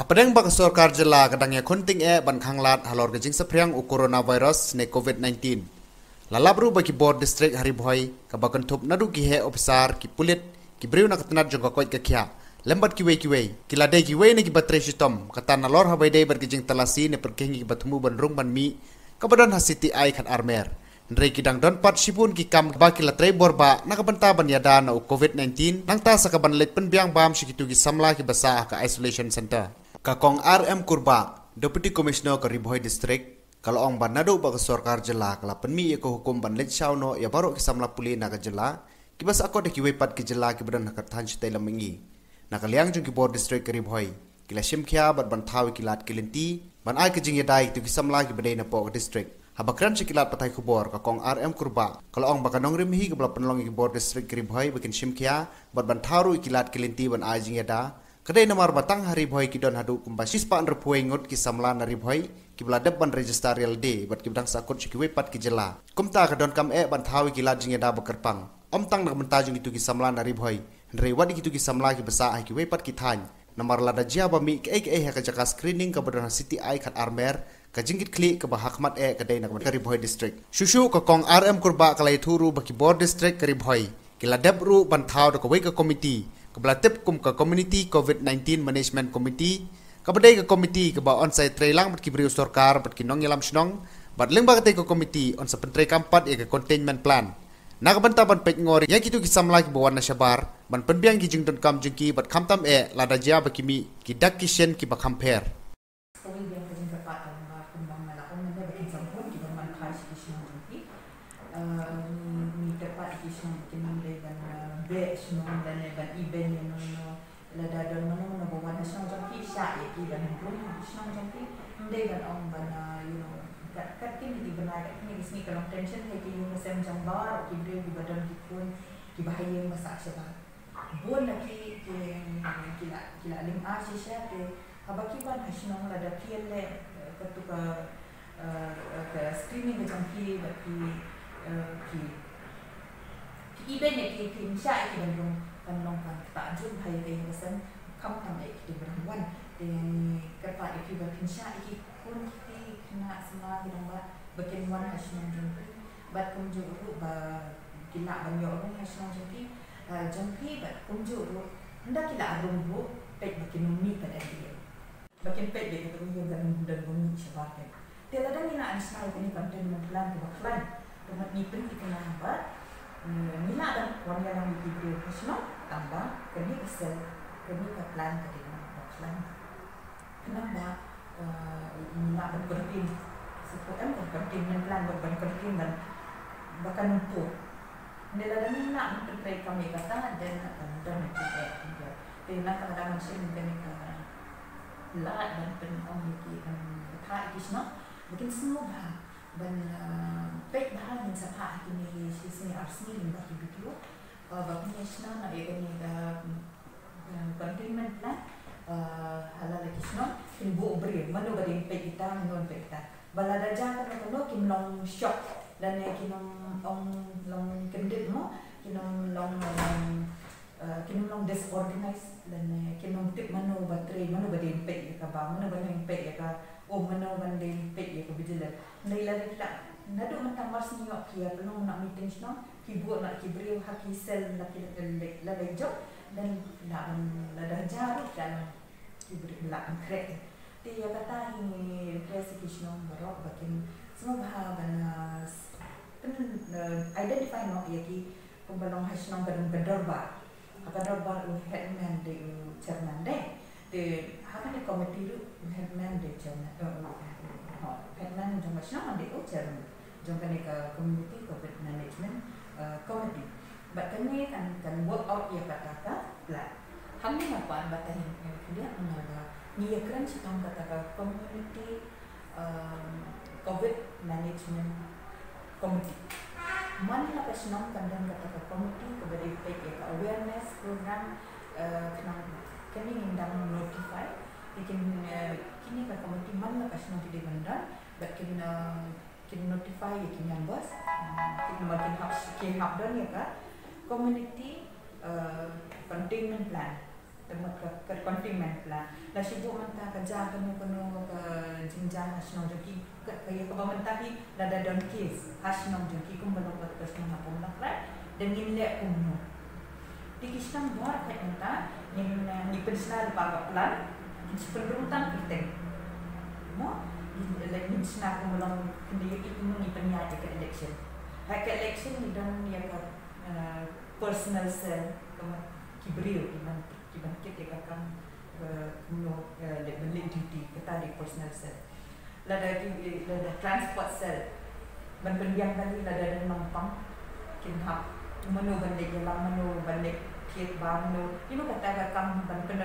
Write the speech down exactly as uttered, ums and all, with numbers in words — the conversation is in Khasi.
Pdeng ba ka sorkar jylla ka dang ïakhun tyngeh ban khanglad halor ka jingsaphriang u coronavirus ne covid nineteen, la lap ruh ba ki bor district ha Ri Bhoi kaba kynthup naduh ki heh ophisar, ki pulit, ki briew na ka tnat jong ka koit ka khiah, lem bad kiwei kiwei, ki la dei kiwei na kiba trei shitom, kata nalor haba ïadei bad ka jingtalasi ne pyrkhing ïa kiba thmu ban rung ban mih, kaba don ha City I khatar Mer. Hynrei ki dang don pat shibun ki kam ba ki la trei bor bah na ka bynta ban ïada na u covid nineteen, nangta sa ka ban leit pynbiang bam sha kito ki samla kiba sah ha ka isolation center. Ka Kong R M Kurbah, Deputy Commissioner ka Ri Bhoi District, ka la ong ba naduh ba ka sorkar jylla ka la pynmih ïa ka hukum ban leit shaw noh ïa baroh ki samla pule na ka jylla, kiba sahkot da kiwei pat ki jylla kiba don ha ka thaiñ shatei lam mihngi. Na ka liang jong ki bor district ka Ri Bhoi, ki la shim khia bad ban thaw ïa ki lad ki lynti ban ai ka jingïada ïa kito ki samla kiba dei napoh ka district. Haba kren sha ki lad pathai khubor, ka Kong R M Kurbah ka la ong ba ka nongrim hi kaba la pynlong ïa ki bor district ka Ri Bhoi ba kin shim khia bad ban thaw ruh ïa ki lad ki lynti ban ai jingïada, ka dei namar ba tang ha Ri Bhoi ki don haduh kumba shispah hynriewphew ngut ki samla na Ri Bhoi kiba la dep ban register ïa lade bad kiba dang sahkut sha kiwei pat ki jylla. Kumta ka donkam eh ban thaw ïa ki lad jingïada ba kyrpang, ym tang na ka bynta jong kito ki samla na Ri Bhoi, hynrei wat ïa kito ki samla kiba sah ha kiwei pat ki thaiñ. Namar lada jia ba mih kaei kaei ha ka jaka screening kaba don ha City I khatar Mer, ka jingkitkhlieh kaba hakhmat eh ka dei na ka bynta ka Ri Bhoi District. Shuh shuh ka Kong R M Kurbah ka la ïathuh ruh ba ki bor district ka Ri Bhoi ki la dep ruh ban thaw da kawei ka komiti kaba la tip kum ka Community covid nineteen Management Committee, kaba dei ka komiti kaba yn sa ïatrei lang bad ki briew sorkar bad ki nongïalam shnong, bad lyngba katei ka komiti yn sa pyntreikam pat ïa ka containment plan na ka bynta ban peit ngor ïa kito ki samla kiba wan na shabar, ban pynbiang ki jingdonkam jong ki bad khamtam eh lada jia ba ki mih ki dak ki shin kiba kham pher. Kawei biang ka jingkyrpad tang ba kumba nga la ong mynne ba kin sa bun kiba man phai sha ki shnong jong ki. Eh, ngi, ngi kyrpad ïa ki shnong ba kin ym dei ban, eh, beh shnong lane ban ibeiñ ïano ïano. Lada don mano mano ba wan ha shnong jong phi, shah ïa ki ban rung ha shnong jong phi. Ym dei ban ong ban, ah, you know, kat, kat kine ki bnai, kat kine ki sngi ka long tension ha ki ïing ka sem jong baroh ki briew kiba don ki khun kiba ha ïing ba sah shabar. Bun na ki, ki, ki la, ki la lyngngoh shisha te haba ki wan ha shnong lada phi ïaleh, eh, katto ka, eh, eh, ka screening ka jong phi bad ki, eh, ki, ki ibeiñ ïa ki, phin shah ïa ki ban rung, kan long kan ktah jur bha ïa ka ïing ka sem, khamtam eh ki te ba dang wan. Te ngi kyrpad ïa phi ba phin shah ïa ki khun ki khynnah samla ki rangbah ba kin wan ha shnong jong phi. Bad kumjuh ruh ba ki lah ban ïoh rung ha shnong jong phi, eh, jong phi bad kumjuh ruh ynda ki lah rung ruh peit ba kin ym mih pat MDA. Ba kin peit ba ka rung ïa ka don, don bym mih shabar te. Te lada ngi lah ban shna ïa kane ka containment plan kaba khlaiñ, te mut ngi pynthikna ba, eh, ngi lah ban wan ïalam ïa ki briew ha shnong tang ba kane ka cell, kane ka plan ka dei ba khlaiñ. Khnang ba, eh, ngi lah ban contain, shu em ka containment plan, ban, ban contain ban, ba kan ym pur. Hynrei lada ngi lah ban pyntreikam ïa kata, then, eh, kan don na ki eh, te na ka lada ngan shim kane ka lad ban pyn-ong ïa ki, ban batai ïa ki shnong ba kin sngewbha ban, eh, peit bha, ngin sa phah ha kine ki shi sngi ar sngi lyngba ki video, eh, ba kin ïa shna noh ïa kane ka, mm, eh, containment plan, eh, ha la la ki shnong, kin buh briew, mano ba dei peit kita, mano ban peit kita. Ba lada jia kano kano kim long shock, lane kim long, ong long kyndit mo, kim long, long, long, eh, kim long disorganized, lane kim long tip mano ba trei, mano ba dei peit ïa ka bam, mano ba dei peit ïa ka um, mano ba dei peit ïa ka vigilant. Hynrei lada ki lah, naduh mynta mar sngi ïoh ki ïa pynlong na meeting shnong, ki buh na ki briew ha ki cell la ki la, la, la, la jong, then lah ban, lada jia ruh ki la, ki briew lah ban khreh. Te ïa kata hi ngi request ïa ki shnong baroh ba kin sngewbha ban, uh, s-, pyn, uh, identify noh ïa ki, kumba long ha shnong ka don ka dorbar. Ha ka dorbar u headman dei u chairman de. Te ha kane committee ruh u headman dei chairman, uh, u, u, u, headman jong ka shnong dei u chairman jong kane ka community covid management, uh, committee. Bad kane kan, kan work out ïa kata ka plan. Hangne nga kwah batai, eh, khyndiat namar ba ngi ïa kren shaphang kata ka community, um, covid management committee. Man la ka shnong kan don kata ka committee kaba dei peit ïa ka awareness program, eh, khnang kane ngin dang notify. Te kin, eh, kine ka committee man la ka shnong ki dei ban don, bad kin, eh, kin notify ïa ki members, hmm, kin, namar kin hap, kin hap don ïa ka community, uh, containment plan. Te mut ka, ka confinement la. La shu buh mynta ka ja kano kano ka jingjia ha shnong jong ki, ka, ka ïa kaba mynta hi lada don case ha shnong jong ki kumba long ka, ka shnong ha Pumlakrai, da ngin leh kumno. Te ki shnong baroh khat mynta ngin, eh, ngi pynshna lypa ka plan, ngin shu pynrung tang kyrteng. Mo, ngin, eh, ngin shna kumba long, kynda ïohi kumno ngi pynïaid ïa ka election. Ha ka election ngi don ïa ka, eh, personal cell, ka mut ki briew ki ban, ki ban kit ïa ka kam, eh, kumno, eh, leh, ban leh duty, kata dei personal cell. Lada ki, lada transport cell, ban pynbiang kali lada don nongpang, kin hap mano ban leh ïalam, mano ban leh thied bar, mano, you know, kata ka kam ban pyn